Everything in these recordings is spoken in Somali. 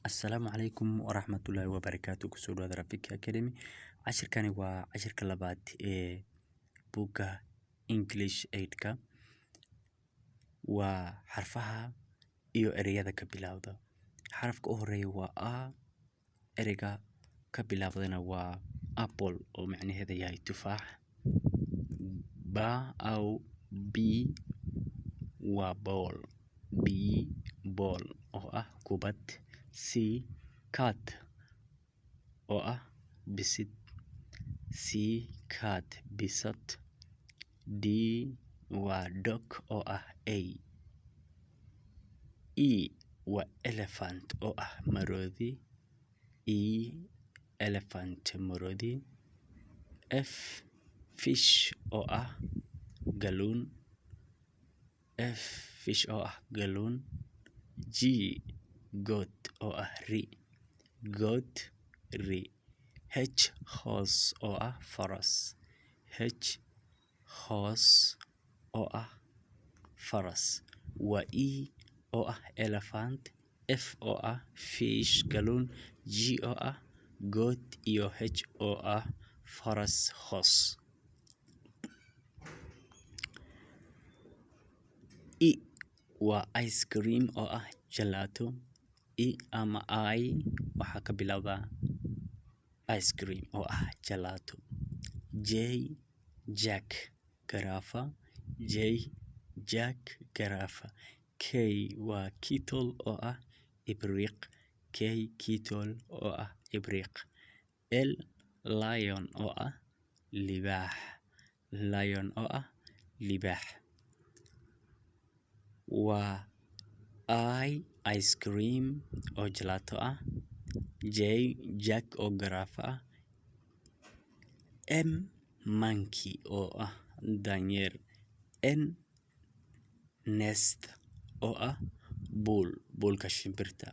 Asalaamu calaykum waraxmatullaahi wabarakaatu. Kusoo dhawaada Rafiki Academy. Cashirkani waa cashirka labaad ee buugga English 8-ka. Waa xarfaha iyo ereyada ka bilowda. Xarafka u horeeya waa A. Ereyga ka bilaabdana waa apple, oo macnaheeda yahay tufaax. Ba aw B waa ball, B ball oo ah kubad. C cat oo ah bisid, C cat bisad. D waa dog oo ah ey. E waa elephant oo ah maroodi, E elephant maroodi. F fish oo ah galuun, F fish oo ah galuun. G goat oo ah ri, goat ri. H horse oo ah faras, H horse oo ah faras. Waa E oo ah elephant, F oo ah fish galuun, G oo ah goat iyo H oo ah faras, horse. I waa ice cream oo ah jalaato. I ama I waxaa ka bilowdaa ice cream oo ah jalaato. J jack garaafa, J jack garaafa. K waa kettle oo ah ibriiq, K kettle oo ah ibriiq. L lion oo ah libaax, lion oo ah libaax. Waa I ice cream oo jalaato ah, J jack oo garaafa ah, M monkey oo ah daanyeer, N nest oo ah buul, buulka shimbirta.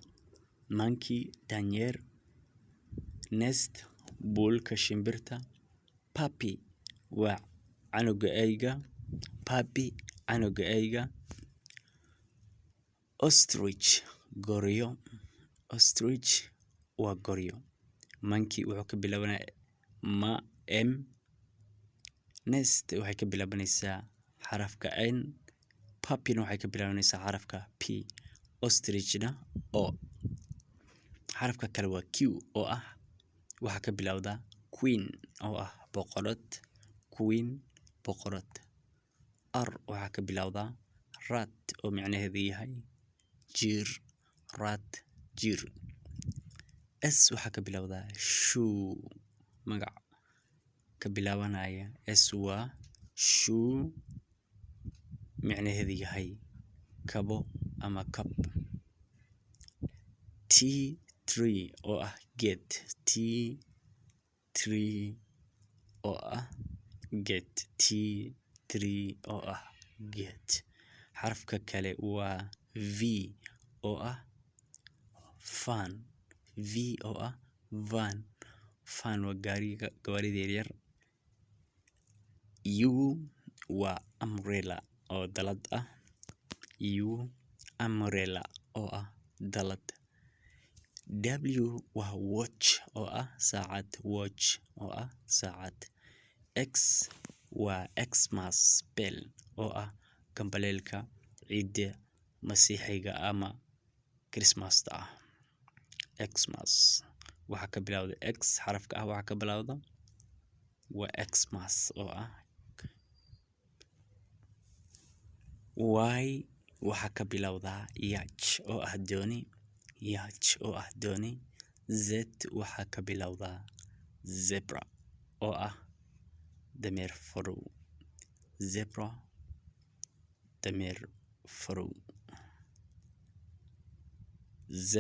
Monkey daanyeer, nest buulka shimbirta. Puppy waa canuga eyga, puppy canuga eyga. Ostrich goryo, ostrich waa goryo. Monkey wuxuu ka bilaabanaya ma M, nest waxay ka bilaabanaysaa xarafka N, puppyna waxay ka bilaabanaysaa xarafka P, ostrichna O. Xarafka kale waa Q oo ah waxaa ka bilowda queen oo ah boqorad, queen boqorad. R waxaa ka bilowda rat oo micnaheedu yahay jiir, rat jiir. S waxaa ka bilowda shoe, magac ka bilaabanaya S waa shoe, micnaheedu yahay kabo ama kab. T tree oo ah geed, T tree oo ah geed, T tree oo ah geed. Xarafka kale waa V oo ah van, V oo ah van. Van waa gaariga, gawaarida yaryar. U waa umbrella oo dalad ah, U umbrella oo ah dalad. W waa watch oo ah saacad, watch oo ah saacad. X waa Xmas bell oo ah gambaleelka ciida Masiixiga ama Christmas-ta ah. Xmas waxaa ka bilowda X, xarafka ah waxaa ka bilowda waa Xmas oo ah. Y waxaa ka bilowdaa yacht oo ah dooni, yacht oo ah dooni. Z waxaa ka bilowdaa zebra oo ah dameer farow, zebra dameer farow. Z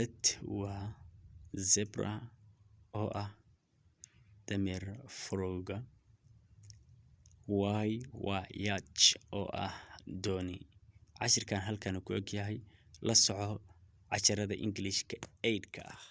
waa zebra oo ah dameer farowga. Y waa yacht oo ah dooni. Cashirkan halkan ku eg yahay. La soco casharada Englishka 8-ka ah.